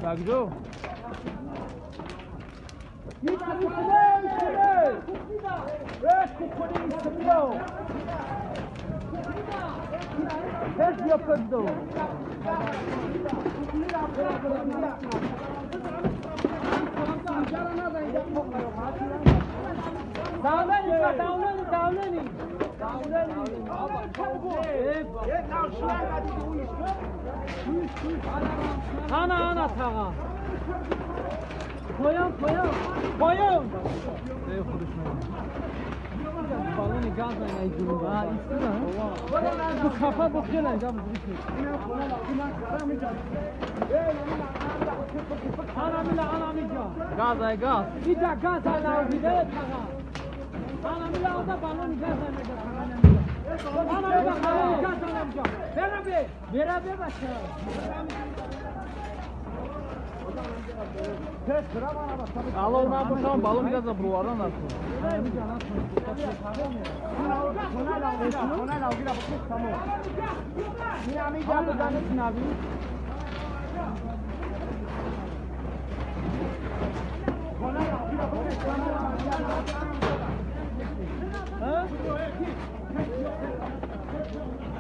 Bagdo. Ana tağa. Qoyun, qoyun, qoyun. Ey xuduşma. Balonu gazla ilə ha, istidir. Bu kafa bu xeyli gaz Ana mila, ana mila. Gaz ay gaz. İca gaz ay la tağa. Ana mila o da balonu gazla ilə Ana mila balonu gazla ilə. Beraber, beraber başlayalım. Alo, na boşan balon biraz da buralardan artık.